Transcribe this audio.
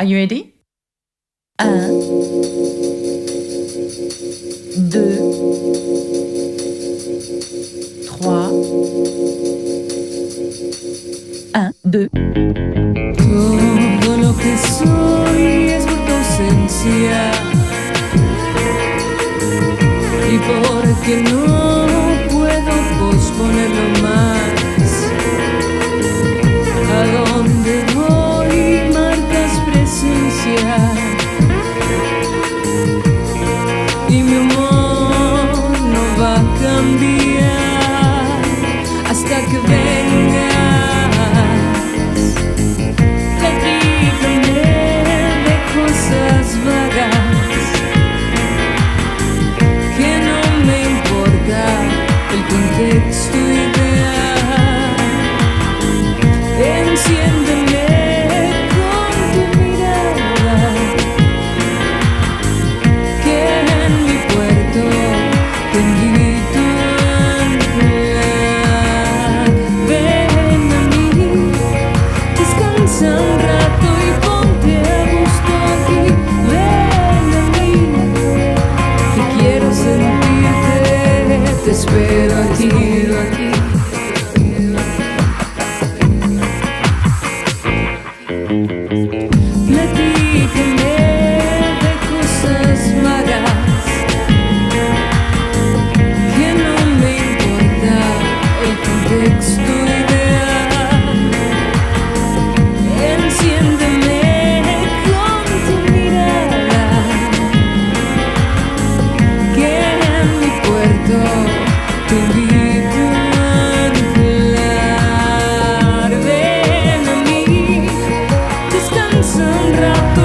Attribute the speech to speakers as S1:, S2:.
S1: Are you ready? Un, deux, trois, un, deux.
S2: Todo lo que soy es por tu ausencia y porque no puedo posponerlo más. A donde voy marcas presencia y mi humor no va a cambiar hasta que vengas. Platícame de cosas vagas, que no me importa el contexto ideal. Enciéndeme con tu mirada, que en mi puerto te invito a anclar. Ven a mí, descansa un rato y ponte a gusto aquí. Ven a mí, que quiero sentirte, te espero aquí. Platícame de cosas vagas, que no me importa el contexto ideal. Enciéndeme con tu mirada, que en mi puerto te invito a anclar. Ven a mí, descansa un rato.